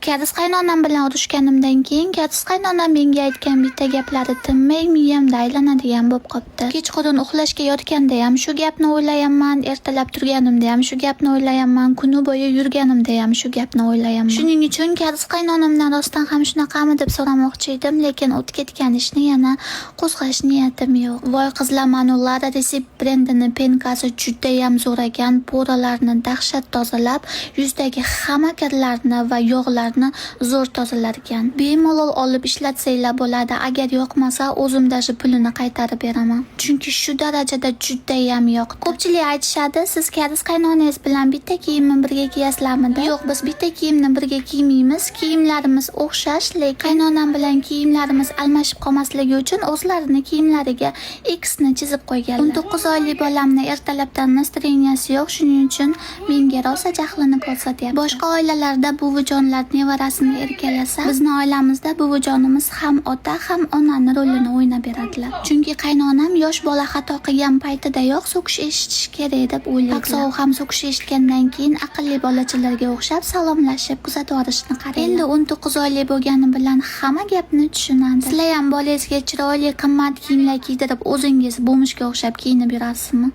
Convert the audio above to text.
Karis qaynonam bilan urushganimdan keyin karis qaynonam menga aytgan bitta gaplari tinmay miyamda aylanadigan bo'lib qopti. Kechqurun uxlashga yotgandayam shu gapni o'ylayapman, ertalab turganimda ham shu gapni o'ylayapman, kuni bo'yi yurganimda ham shu gapni o'ylayapman. Shuning uchun karis qaynonamdan rostdan ham shunaqami deb so'ramoqchi edim, lekin o'tib ketgan ishni yana qo'zg'ash niyatim yo'q. Voy qizlar, manu Lara Recipe brendini пенка si judayam zo'r ekan, пора larni dahshat tozalab, yuzdagi hamma kirlarni va yog'larni zo'r tozalar ekan. Bemalol olib ishlatsanglar bo'ladi. Agar yoqmasa, o'zim даже pulini qaytarib beraman. Chunki shu darajada judayam yoqdi. Ko'pchilik aytishadi, siz karis qaynonangiz bilan bitta kiyimni birga kiyasizlarmi deb. Yo'q, biz bitta kiyimni birga kiymaymiz. Kiyimlarimiz o'xshash, lekin qaynonam bilan kiyimlarimiz almashib qolmasligi uchun o'zlarini kiyimlariga X ni chizib qo'yganlar. 19 oylik bolamni ertalabdan настроения si yo'q, shuning uchun menga rosa jahlini ko'rsatyapti. Boshqa oilalarda buvijonlar nevarasini erkalasa, bizni oilamizda buvijonimiz ham ota, ham onani rolini o'ynab beradilar. Chunki qaynonam yosh bola xato qilgan paytidayoq so'kish eshitish kerak deb o'ylaydi. Paksov ham so'kish eshitgandan keyin aqlli bolachalarga o'xshab salomlashib kuzatib yuborishni qarang. Endi 19 oylik bo'lgani bilan hamma gapni tushunadi. Sizlar ham bolangizga chiroyli, qimmat kiyimlar kiydirib, o'zingiz бомж ga o'xshab kiyinib yurasizmi?